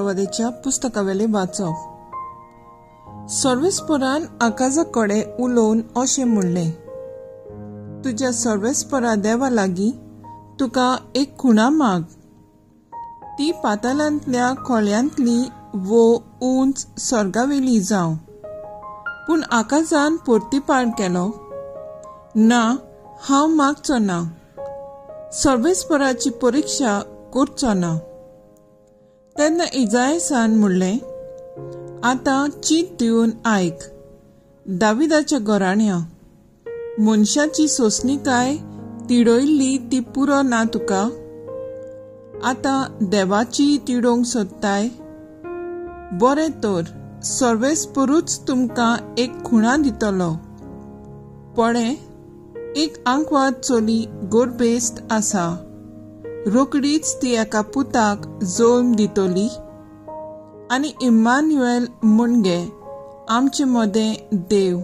भविश्यवाद्याच्या पुस्तकावेले वाचप. सर्वेस्परान आकाजा कडेन उलोवन अशें म्हणलें, तुज्या सर्वेस्परा देवा लागीं तुका एक खुणा माग, ती पातालांतल्या खोळ्यांतली वो उंच स्वर्गावेली जावं. पूण आकाजान परतीपाळ केलो, ना, हांव मागचो ना, सर्वेस्पराची परिक्षा करचो ना. तेन्ना इजायसान म्हणलें, आतां चीत दिवन आयक, दाविदाच्या घराण्या, मनशाची सोंसणीकाय तिडयल्ली ती पुरो ना तुका, आतां देवाची तिडोवंक सोदताय? बरें तर सर्वेस्परूच तुमकां एक खुणा दितलो. पळे, एक आंकवार चली गोरबेस्त आसा, रोकडीच ती एका पुताक जल्म दितली आनी इम्मान्युएल म्हणजे आमचे मदें देव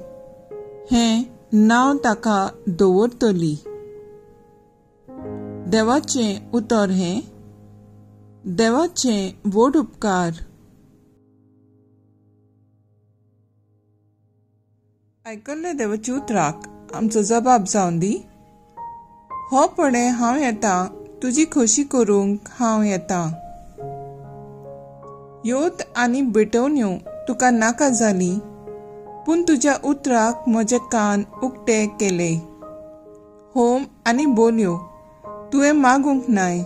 हें नांव ताका दवरतली. देवाचें उतर हें. देवाचें व्हड उपकार. आयकल्ले देवाच्या उतराक आमचो जबाब जावन दी. हो पळे हांव येता, तुजी खोशी करूंक हांव येता. योत आनी भेटवण्यो तुका नाका जाली, पूण तुज्या उतराक म्हजे कान उक्ते केले. होम आनी बोलयो तुवें मागूंक नाय.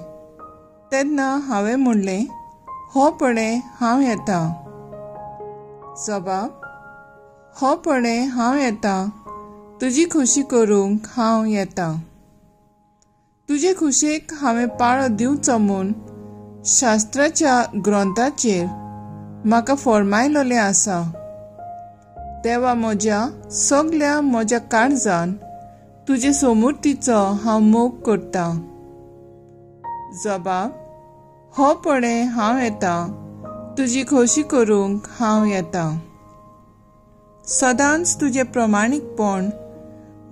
तेन्ना हांवें म्हणलें, हो पळे हांव येता. जबाब, हो पळे हांव येता, तुजी खोशी करूंक हांव येता. तुजे खोशेक हांवें पाळो दिवचो म्हूण शास्त्राच्या ग्रंथाचेर म्हाका फॉर्मायलेलें आसा. देवा म्हज्या सगल्या म्हज्या काळजान तुजे सोमुर्तीचो हांव मोग करता. जबाब, हो पळे हांव येता, तुजी खोशी करूंक हांव येता. सदांच तुजें प्रमाणीकपण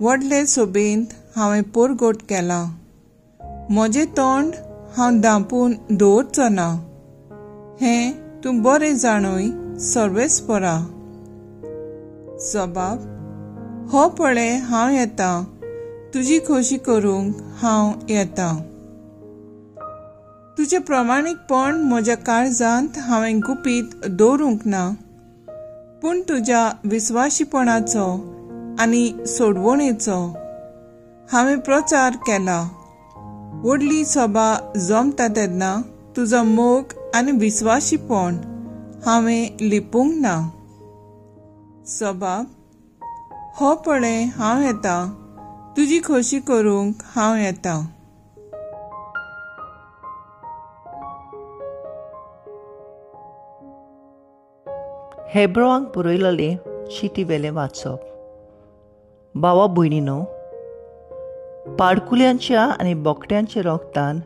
व्हडले सोबेंत हांवें पोरगोट केला. म्हजें तोंड हांव धांपून दवरचो ना, हें तूं बरें जाणूय सर्वेस्परा. जबाब, हो पळे हांव येता, तुजी खोशी करूंक हांव येता. तुजें प्रमाणीकपण म्हज्या काळजांत हांवें गुपीत दवरूंक ना, पूण तुज्या विस्वाशीपणाचो आनी सोडवणेचो हांवें प्रचार केला. व्हडली सभा जमता तेन्ना तुजो मोग आनी विस्वाशीपण हांवें लिपूंक ना. जबाब, हो पळे हांव येता, तुजी खोशी करूंक हांव येता. हेब्रोवांक बरयलेले चिटी वेलें वाचप. भावा भयणीनो, पाडकुल्यांच्या आनी बोकड्यांच्या रोगतान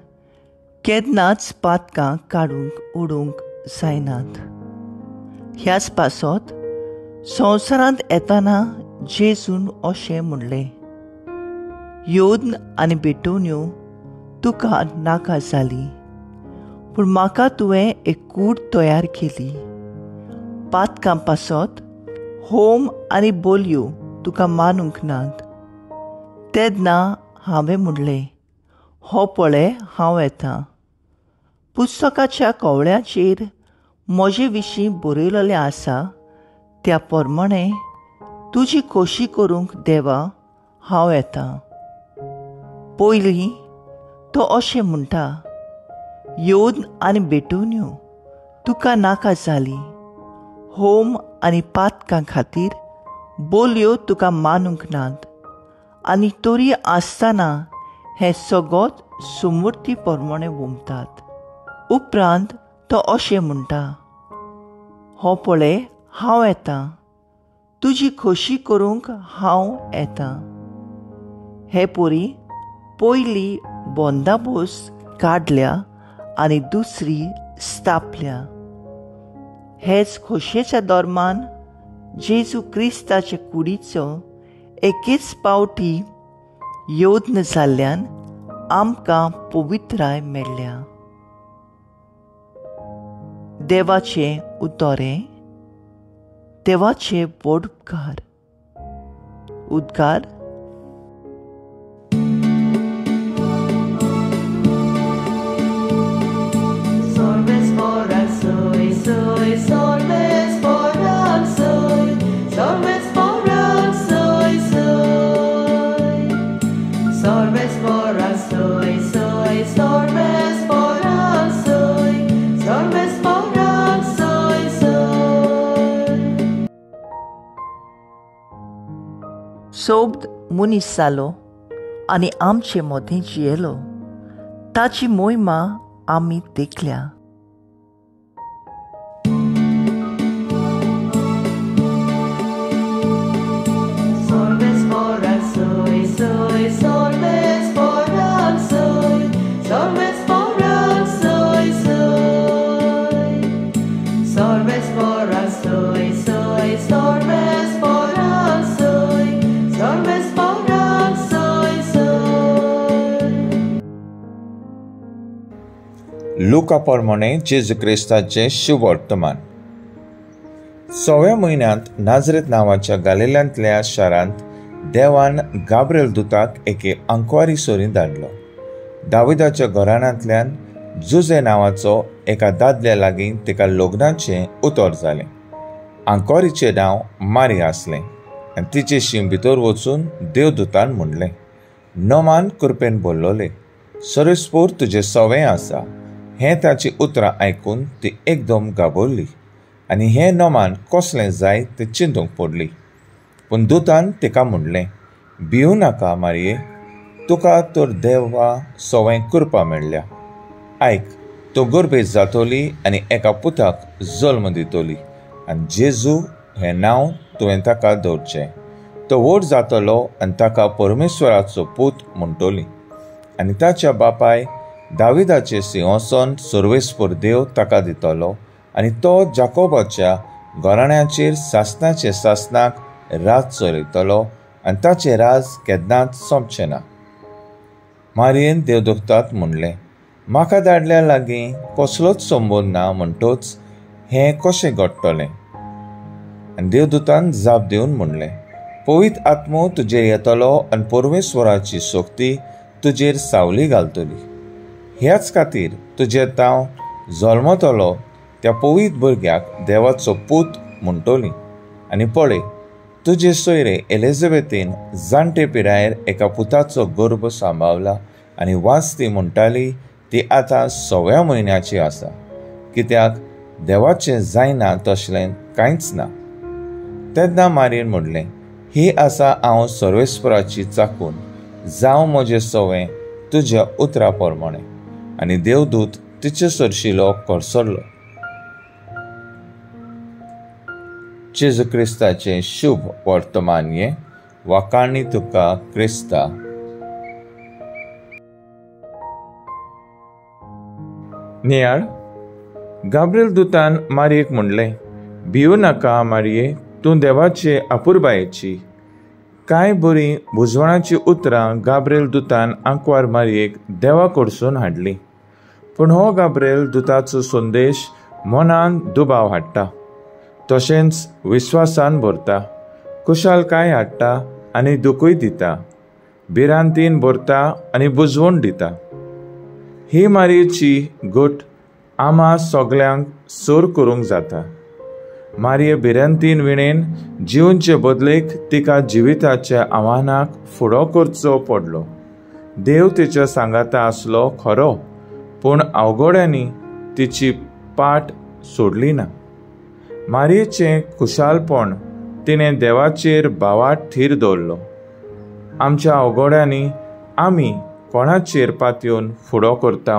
केन्नाच पातकां काडूंक उडोवंक जायनात. ह्याच पासत संवसारांत येताना जेजून अशें म्हणलें, योद्न आनी भेटवण्यो तुका नाका जाली, पूण म्हाका तुवें एक कूड तयार केली. पातकां पासत होम आनी बोलयो तुका मानूंक नात. तेन्ना हांवें म्हणलें, हो पळे हांव येता. पुस्तकाच्या कवळ्याचेर म्हजे विशीं बरयलेलें आसा त्या प्रमाणे तुजी खोशी करूंक देवा हांव येता. पयलीं तो अशें म्हणटा, योद्न आनी भेटवण्यो तुका नाका जाली, होम आनी पातकां खातीर बोलयो तुका मानूंक नात, आनी तरी आसतना हें सगळोच सुमूर्ती प्रमाणे वोमतात. उपरांत तो अशें म्हणटा, हो पळे हांव येता, तुजी खोशी करूंक हांव येता. हे पोरी पयली बोंदाबोस काडल्या आनी दुसरी स्थापल्या. हेच खोशयेच्या दरम्यान जेजू क्रिस्ताचे कुडीचो एकेच पावटी योद्न जाल्ल्यान आमकां पवित्राय मेळ्ळ्या. देवाचें उतोरें, देवाचे व्हड उपकार. उद्गार. सोब्द मनीस जालो आनी आमचे मदें जियेलो, ताची मोहिमा आमी देखल्या. लुका प्रमाणे जेजू क्रिस्ताचें शुभवर्तमान. 6व्या म्हयन्यांत नाजरेत नांवाच्या गालिल्यांतल्या शारांत देवान गाब्रिएल दुताक एके आंकवारी सोरीं धाडलो. दाविदाच्या घराण्यांतल्यान जुजे नांवाचो एका दादल्या लागीं ताका लग्नाचें उतर जालें. आंकवारीचें नांव मारिया आसलें आनी तिचेशी भितर वचून देवदूतान म्हणलें, नमान कृपेन भरलोले, सर्वेस्पोर तुजें सवें आसा. हें ताची उतरां आयकून ती एकदम घाबरली आनी हें नमान कसलें जाय तें चिंतूंक पडली. पूण दुतान तिका म्हणलें, भिवू नाका मारये, तुका तर देवा सवें कृपा मेळ्ळ्या. आयक, तूं गर्भेस्त जातली आनी एका पुताक जल्म दितली आनी जेजू हें नांव तुवें ताका दवरचें. तो व्हड जातलो आनी ताका परमेश्वराचो पूत म्हणटली आनी ताच्या बापाय दाविदाचें सिंहासन सर्वेस्पर देव ताका दितलो आनी तो जाकोबाच्या घराण्याचेर सासणाचे सासणाक राज चलयतलो आनी ताचें राज केन्नाच सोंपचें ना. मारयेन देवदूताक म्हणलें, म्हाका दादल्या लागीं कसलोच संबंद ना, म्हणटच हें कशें घडटलें? आनी देवदूतान जाप दिवन म्हणलें, पवित्र आत्मो तुजेर येतलो आनी परमेश्वराची शक्ती तुजेर सावली घालतली. ह्याच खातीर तुजे तांव जल्मतलो त्या पवित्र भुरग्याक देवाचो पूत म्हणटली. आनी पळय, तुजे सोयरे एलिझाबेथीन जाणटे पिरायेर एका पुताचो गर्भ सांबाळला आनी वांचती म्हणटाली ती आतां 6व्या म्हयन्याची आसा, कित्याक देवाचें जायना तसलें कांयच ना. तेन्ना मारयेन म्हणलें, ही आसा हांव सर्वेस्पराची चाकून, जावं म्हजें सवें तुज्या उतरा प्रमाणें. आनी देवदूत तिचे सरशिलो कोसळ्ळो. जेजू क्रिस्ताचें शुभ वर्तमान हें. वाखाणी तुका क्रिस्ता. नियाळ. गाब्रिएल दुतान मारयेक म्हणलें, भिवू नाका मारये, तूं देवाचे अपुरबायेची. कांय बरीं बुजवणाचीं उतरां गाब्रिएल दुतान आंकवार मारयेक देवा कडसून हाडलीं. पूण हो गाब्रिएल दुताचो संदेश मनान दुबाव हाडटा, तशेंच विस्वासान भरता, खुशालकाय हाडटा आनी दुखूय दिता, भिरांतीन भरता आनी बुजवण दिता. ही मारयेची गट आमा सगल्यांक सर करूंक जाता. मारये भिरांतीन विणेन जिवनचे बदलेक तिका जिविताच्या आव्हानाक फुडो करचो पडलो. देव तिच्या सांगाता आसलो खरो, पूण अवघड्यांनी तिची पाट सोडली ना. मारयेचें खुशालपण तिणें देवाचेर भावार्थ थीर दवरलो. आमच्या अवघड्यांनी आमी कोणाचेर पातयेवन फुडो करता?